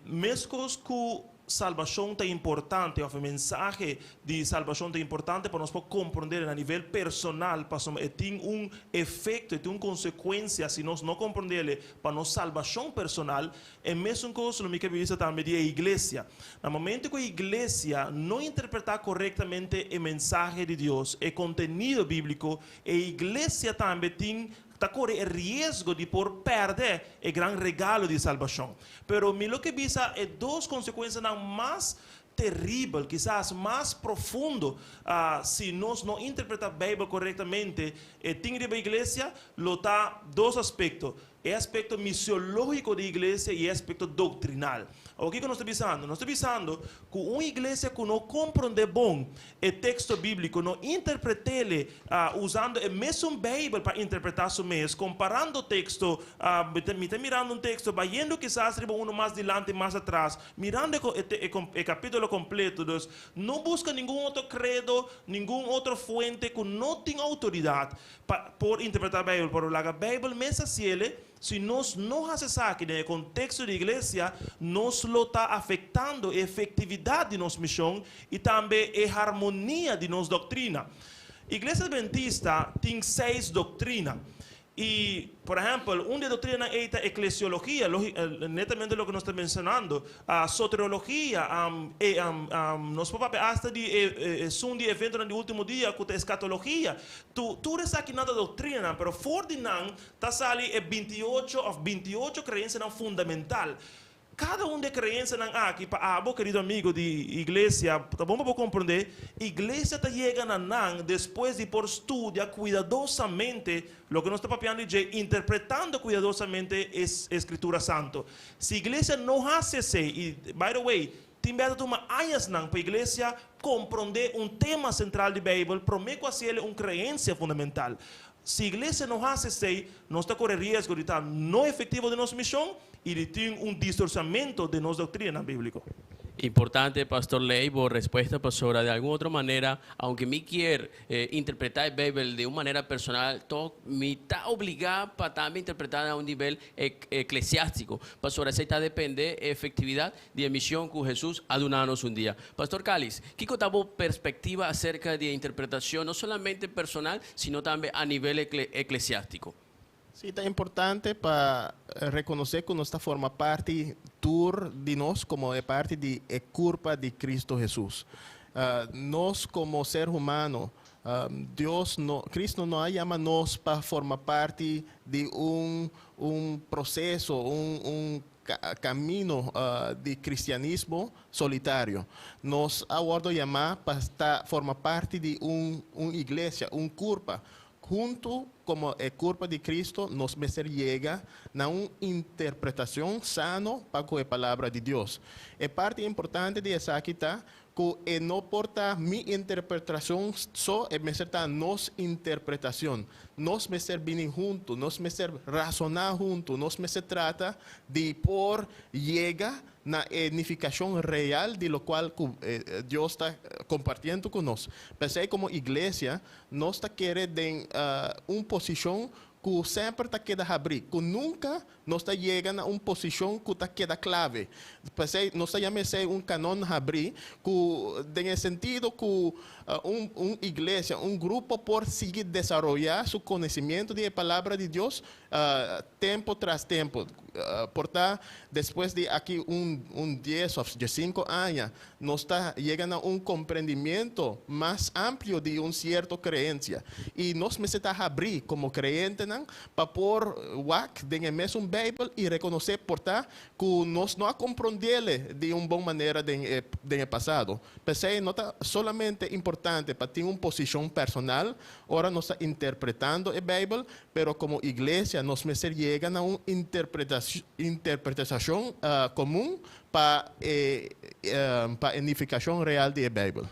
Mescos cu salvacion ta importante, of e mensahe di salvacion ta importante pa nos por comprende na nivel personal, pa tin un efecto, tin un consecuencia si nos no comprende pa nos salvacion personal, e mesun cos lo mi kier bisa tambe di iglesia. Na momento cu e iglesia no interpreta corectamente e mensahe di Dios, e contenido biblico, e iglesia tambe tin ta core e riesgo di por perde e gran regalo di salvacion. Pero mi lo kier bisa e dos consecuencianan mas teribel, kisas mas profundo, si nos no interpreta Bijbel corectamente, e tin di iglesia, lo ta dos aspecto. E aspecto misiologico di iglesia y e aspecto doctrinal. Kico nos ta bisando? Nos ta bisando cu un iglesia cu no comprende bon e texto biblico, no interpret'e usando e mesun Bijbel pa interpreta su mes, comparando texto, mi ta mirando un texto, bayendo kisas riba uno mas dilanti, mas atras, mirando e capitulo completo, dus no busca ningun otro credo, ningun otro fuente cu no tin autoridad pa por interpreta Bijbel, pero laga Bijbel mes haci'e. Si nos no haci esaki den contexto di iglesia, nos lo ta afectando e efectividad di nos mision y tambe e harmonia di nos doctrina. Iglesia Adventista tin seis doctrina. Y, por ehempel, un di e doctrinanan ta eclesiologia, netamente loke nos ta mencionando, e soteriologia, nos por papia hasta di esun di evento di ultimo dia, cu ta escatologia. Tur esakinan ta doctrina, pero for di nan ta sali e 28 of 28 creencianan fundamental. Cada un di e creencianan aki, pa abo, kerido amigo di iglesia, ta bon pa comprende, iglesia ta yega na nan despues di por studia cuidadosamente loke nos ta papiando di interpretando cuidadosamente e Scritura Santo. Si iglesia no haci esey, y by the way, tin bes ta tuma añanan pa iglesia comprende un tema central di Bijbel, prome cu haci'e un creencia fundamental. Si iglesia no haci esey, nos ta core riesgo di ta no efectivo den nos mision y di tin un distorsionamento di nos doctrina biblico. Importante, Pastor Ley, bo respuesta, pastora. Di algun otro manera, aunke mi kier interpreta e Bijbel di un manera personal, mi ta obliga pa tambe interpreta na un nivel eclesiastico. Pastora, esey ta depende di efectividad di mision cu Jesus a duna nos un dia. Pastor Calis, kico ta bo perspectiva acerca di interpretacion, no solamente personal, sino tambe a nivel eclesiastico? Si, ta importante pa reconoce cu nos ta forma parti tur di nos como e parti di e curpa di Cristo Jesus. Nos como ser humano, Dios no, Cristo no a yama nos pa forma parti di un proceso, un camino di cristianismo solitario. Nos a wordo yama pa forma parti di un iglesia, un curpa. Hunto como e curpa di Cristo, nos mester yega na un interpretacion sano pa cu e palabra di Dios. E parti importante di esaki ta cu e no por ta mi interpretacion so, e mester ta nos interpretacion. Nos mester bini hunto, nos mester razona hunto, nos mester trata di por yega na nificacion real di locual Dios ta compartiendo cu nos. P'esey como iglesia, nos ta kere den un posicion cu semper ta keda habri, cu nunca nos ta yega na un posicion cu ta keda clave. P'esey nos ta yama un canon habri, cu den sentido cu un iglesia, un grupo por sigui desaroya su conocimento di palabra di Dios tempo tras tempo. Por ta despues di aki un 10 of 5 aña, nos ta yega na un comprendimento mas amplio di un cierto creencia. Y nos mester ta habri como creyentenan pa por wak den e mesun Bijbel y reconoce por ta cu nos no a comprendele di un bon manera den e pasado. P'esey no ta solamente importante pa tin un posicion personal ora nos ta interpretando e Bijbel, pero como iglesia nos mester yega na un interpretacion comun pa e nificacion real di e Bijbel.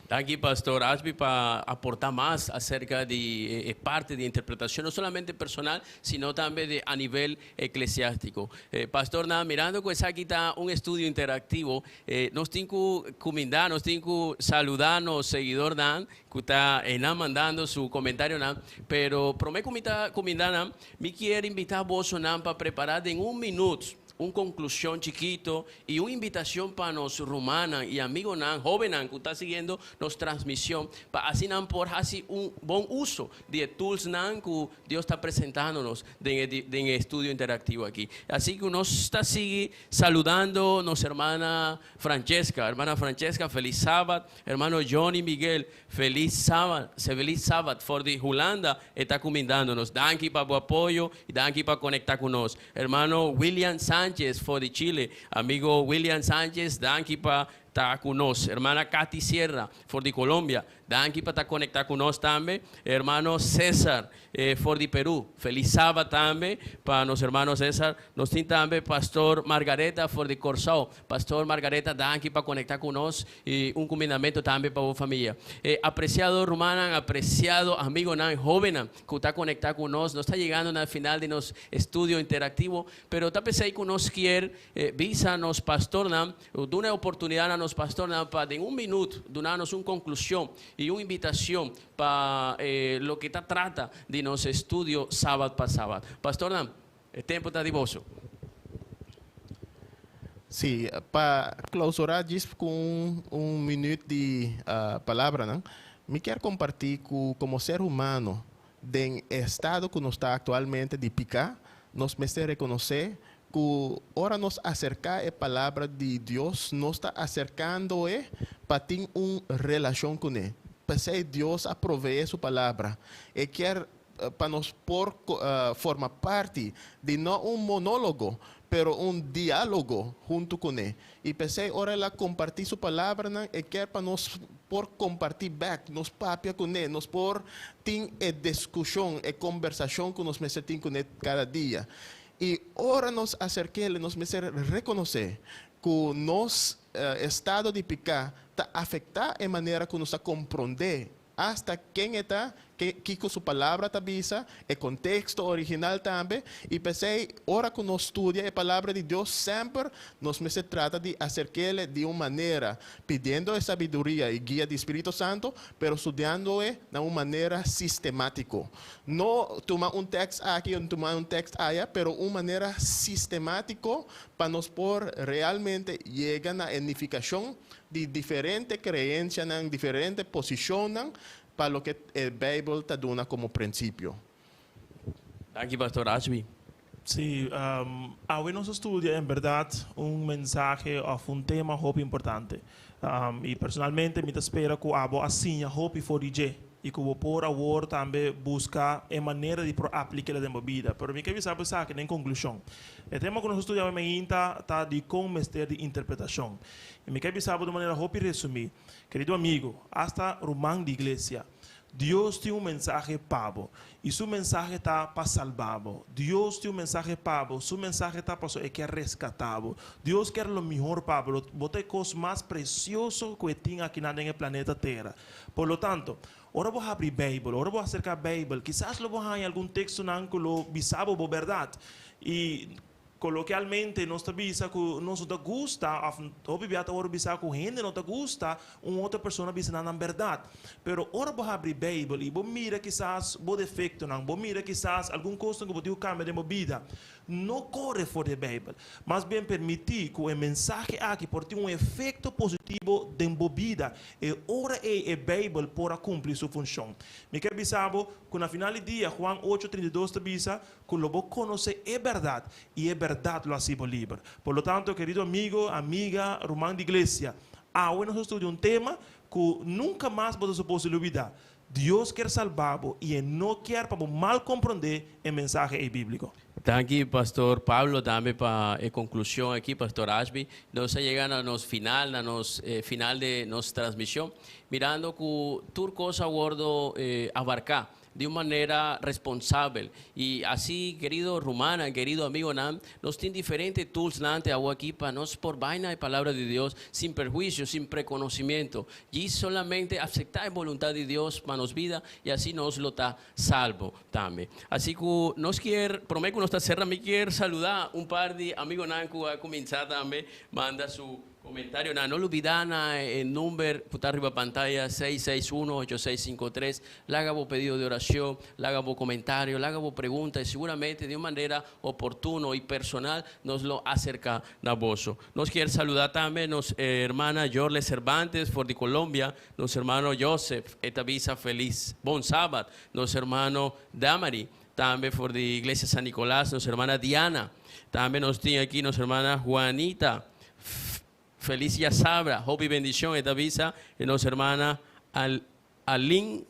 Danki, Pastor Ashby, pa aporta mas acerca di parti di interpretacion, no solamente personal, sino tambe a nivel eclesiastico. Pastor, na mirando cu esaki ta un estudio interactivo, nos tin cu cuminda, nos tin cu saluda nos seguidornan, cu ta mandando su comentarionan, pero prome cu mi ta cuminda nan, mi kier invita boso nan pa prepara den un minuut un conclusion chikito y un invitacion pa nos rumannan y amigonan, hobennan cu ta siguiendo nos transmision, pa asina nan por haci un bon uso di tools nan cu Dios ta presentando nos den estudio interactivo aki. Asina cu nos ta sigui saludando nos hermana Francesca. Hermana Francesca, feliz Sabbat. Hermano Johnny Miguel, feliz Sabbat. Feliz Sabbat. For di Hulanda ta cumindando nos. Danki pa e apoyo y danki pa conecta cu nos. Hermano William Sánchez, for di Chile. Amigo William Sánchez, danki pa ta cu nos. Hermana Katy Sierra, for di Colombia. Danki pa ta conecta cu nos tambe. Hermano César, for di Peru. Feliz Sabbat tambe pa nos hermano César. Nos tin tambe Pastor Margareta, for di Corsou. Pastor Margareta, danki pa conecta cu nos y un cumindamento tambe pa e famia. Apreciado rumannan, apreciado amigonan, hobennan, cu ta conecta cu nos. Nos ta yegando na final di nos estudio interactivo, pero ta pensa cu nos kier bisa nos pastornan, duna oportunidad na nos pastornan pa den un minuut duna nos un conclusion y un invitacion pa loke ta trata di nos estudio Sabbat pa Sabbat. Pastornan, e tempo ta di boso. Si, pa clausura cu un minuut di palabra, no? Mi kier comparti cu como ser humano, den estado cu nos ta actualmente di pica, nos mester reconoce cu ora nos acerca e palabra di Dios, nos ta acercando e pa tin un relacion cu ne. P'esey Dios a provee su palabra. E kier pa nos por forma parti di no un monologo, pero un dialogo hunto cu ne. Y p'esey ora el a comparti su palabra, e kier pa nos por comparti back, nos papia cu ne, nos por tin e discusion, e conversacion cu nos mester tin cu ne cada dia. Y ora nos acerca, nos mester reconoce cu nos estado di pica ta afecta e manera cu nos ta comprende hasta ken ta, cu su palabra ta bisa, e contexto original tambe, y p'esey, ora cu nos studia e palabra di Dios, semper nos mester trata di acerca di un manera, pidiendo sabiduria y guia di Spirito Santo, pero studiando di un manera sistematico. No tuma un texto aki, no tuma un texto aya, pero un manera sistematico pa nos por realmente yega na edificacion di diferente creencia, diferente posicion pa loke e Bijbel ta duna como principio. Danki, Pastor Ashby. Si, awe nos a studia, en berdad, un mensahe of un tema hopi importante. Y personalmente, mi ta spera cu abo a siña hopi for di dje y cu bo por awor tambe busca e manera di por aplica den bida. Pero mi kier bisa cu den conclusion, e tema cu nos a studia mainta ta di con mester di interpretacion. Y mi kier bisa di manera hopi resumi. Kerido amigo, hasta ruman di iglesia, Dios tin un mensahe pa bo. Y su mensahe ta pa salba bo. Dios tin un mensahe pa bo. Su mensahe ta pa e kier rescata bo. Dios kier lo mihor pa bo. Bo ta e cos mas precioso cu tin aki na planeta Tera. Por lo tanto, ora bo habri Bijbel, ora bo acerca Bijbel, kisas lo bo haya algun textonan cu lo bisa bo bo berdad. Y coloquialmente nos ta bisa cu nos no ta gusta, of hopi bia ta ora bisa cu hende no ta gusta un otro persona bisa nan berdad. Pero ora bo habri Bijbel y bo mira kisas bo defectonan, bo mira kisas algun cos cu bo tin cambia den bo bida, no core for di Bijbel. Mas bien permiti cu e mensahe aki por tin un efecto positivo den bo bida. Y ora e Bijbel por a cumpli su funcion. Mi kier bisa bo cu na final di dia, Juan 8:32 ta bisa, cu lo bo conoce e berdad. Y e berdad bèrdat lo hasi bo liber. Por lo tanto, kerido amigu, amiga, ruman di iglesia, awe nos a studia un tema ku nunka mas bo ta suposo lubidá. Dios kier salba bo i e no kier pa bo mal komprondé e mensahe ei bíbliko. Danki Pastor Pablo tambe pa e konklushon aki, Pastor Ashby. Nos a yega na nos final, na nos final di nos transmishon, mirando ku tur kos a wòrdu abarká di un manera responsabel. I asi, kerido rumannan, kerido amigonan, nos tin diferente toolsnan te awo aki pa nos por bai na e Palabra di Dios sin perhuisio, sin prekonosimiento. Djis solamente aseptá e boluntat di Dios pa nos bida i asi nos lo ta salbo tambe. Asi ku nos kier, promé ku nos ta sera, mi kier saludá un par di amigonan ku a kuminsá tambe manda su Comentarionan, No lubida na e number cu ta riba pantaya, 661 8653. Laga bo pedido di oracion, laga bo comentario, laga bo pregunta y seguramente di un manera oportuno y personal nos lo acerca na boso. Nos kier saluda tambe nos hermana Jorle Cervantes for di Colombia, nos hermano Joseph e ta bisa feliz bon Sabat, nos hermano Damari tambe for di Iglesia San Nicolas, nos hermana Diana, tambe nos tin aki nos hermana Juanita Feliz djasabra, hopi bendicion e ta bisa e nos hermana Al Alin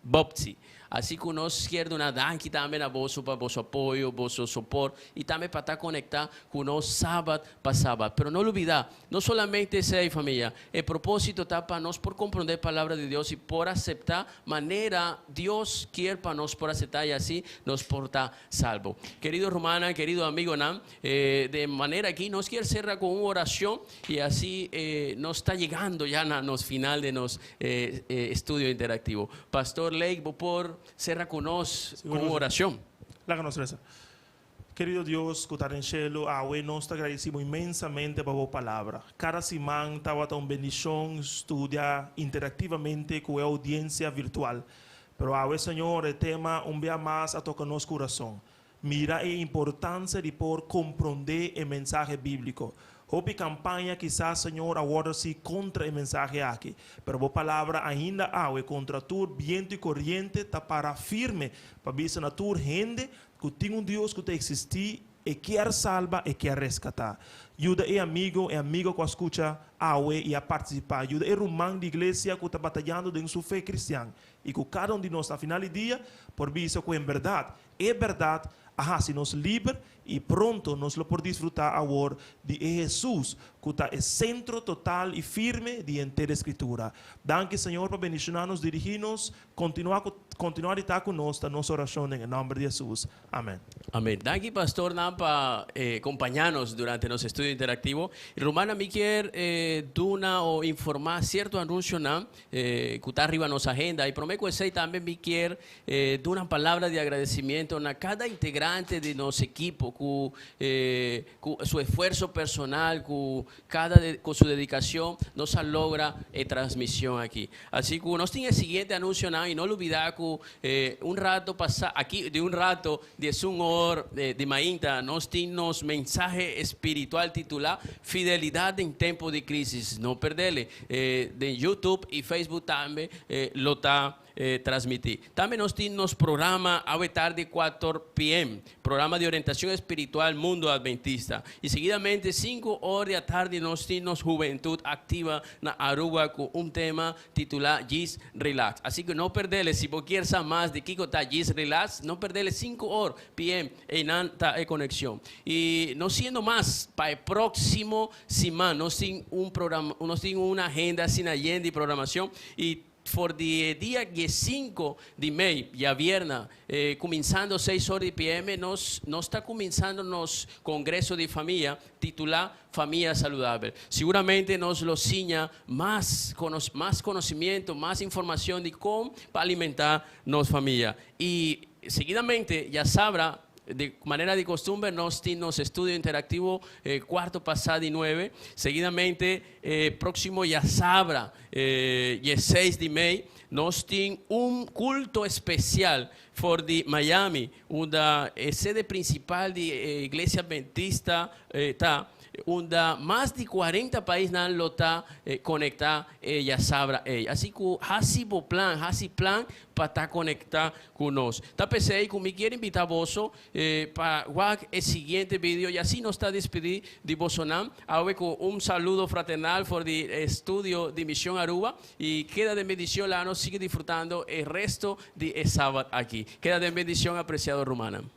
Bobtsi. Asina cu nos kier duna danki tambe na boso pa boso apoyo, boso support y tambe pa ta conecta cu nos Sabat pa Sabat. Pero no lubida, no solamente esey, famia, e proposito ta pa nos por comprende e palabra di Dios y por acepta manera Dios kier pa nos por acepta y asina nos por ta salvo. Kerido rumannan, kerido amigonan, di manera aki nos kier sera cu un oracion y asina nos ta yegando ya na nos final di nos estudio interactivo. Pastor Lake, bo por sera cu nos cu un oracion. Laga nos resa. Kerido Dios, cu ta den cielo, awe nos ta agradecido inmensamente pa bo palabra. Cada siman tabata un bendicion studia interactivamente cu e audiencia virtual. Pero awe, Señor, e tema un biaha mas a toca nos curason. Mira e importancia di por comprende e mensahe biblico. Hopi campaña kisas, Señor, a wordo haci contra e mensahe aki. Pero bo palabra ainda awe contra tur biento y coriente ta para firme pa bisa na tur hende cu tin un Dios cu ta existi e kier salba e kier rescata. Yuda e amigo, e amiga cu a scucha awe y a participa. Yuda e ruman di iglesia cu ta batayando den su fe cristian. Y cu cada un di nos na final di dia por bisa cu en berdad, e berdad a haci nos liber y pronto nos lo por disfruta awor di Jesus, cu ta e centro total y firme di henter Scritura. Danki, Señor, pa bendiciona nos, dirigi nos, continua, continua di ta cu nos, ta nos oracion den nomber di Jesus. Amen. Amen. Danki, Pastor nan, pa acompaña nos durante nos estudio interactivo. Rumannan, mi kier duna o informa cierto anuncionan cu ta riba nos agenda. Y prome cu esey tambe mi kier duna un palabra di agradecimento na cada integrante di nos ekipo cu su esfuerso personal, cu su dedicacion, nos a logra e transmision aki. Asina cu nos tin e siguiente anuncionan y no lubida cu un rato pasa, aki di un rato, di 1 or di mainta, nos tin nos mensahe spiritual titula "Fidelidad den Tempo di Crisis". No perde, di YouTube y Facebook tambe lo ta transmiti. Tambe nos tin nos programa awe tardi 4 p.m., programa di orientacion spiritual Mundo Adventista. Y seguidamente 5 or di atardi nos tin nos Hubentud Activa na Aruba cu un tema titula Gis Relax. Asina cu no perde, si bo kier sa mas di kico ta Gis Relax, no perde 5 or p.m. y ta e conexion. Y no siendo mas, pa e proximo siman, nos tin un programa, nos tin un agenda asina yen di programacion y for di dia 5 di mei, diabierna, cuminsando 6 or di PM, nos ta cuminsando nos Congreso di Famia, titula Famia Saludabel. Seguramente nos lo siña mas conocimento, mas informacion di con pa alimenta nos famia. Y seguidamente, diasabra, di manera di custumber, nos tin estudio interactivo cuarto pasa di 9. Seguidamente, proximo diasabra, 16 di mei, nos tin un culto especial for di Miami, unda e sede principal di Iglesia Adventista ta. Unda mas di 40 paisnan lo ta conecta e diasabra ey. Asina cu haci bo plan, haci plan pa ta conecta cu nos. Ta p'esey cu mi kier invita boso pa wak e siguiente video y asina nos ta despedi di bosonan. Awe cu un saludo fraternal for di estudio di Mision Aruba y keda den bendicion laga nos sigui disfrutando e resto di e sabat aki. Keda den bendicion apreciado rumannan.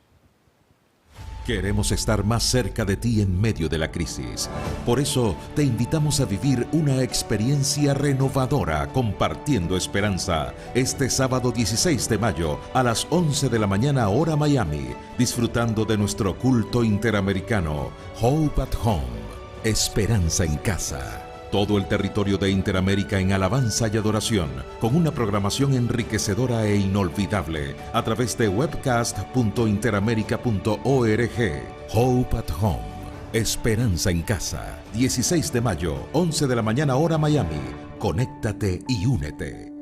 Queremos estar más cerca de ti en medio de la crisis. Por eso te invitamos a vivir una experiencia renovadora compartiendo esperanza este sábado 16 de mayo a las 11 de la mañana hora Miami, disfrutando de nuestro culto interamericano Hope at Home, Esperanza en Casa. Todo el territorio de Interamérica en alabanza y adoración, con una programación enriquecedora e inolvidable a través de webcast.interamerica.org. Hope at Home. Esperanza en Casa. 16 de mayo, 11 de la mañana hora Miami. Conéctate y únete.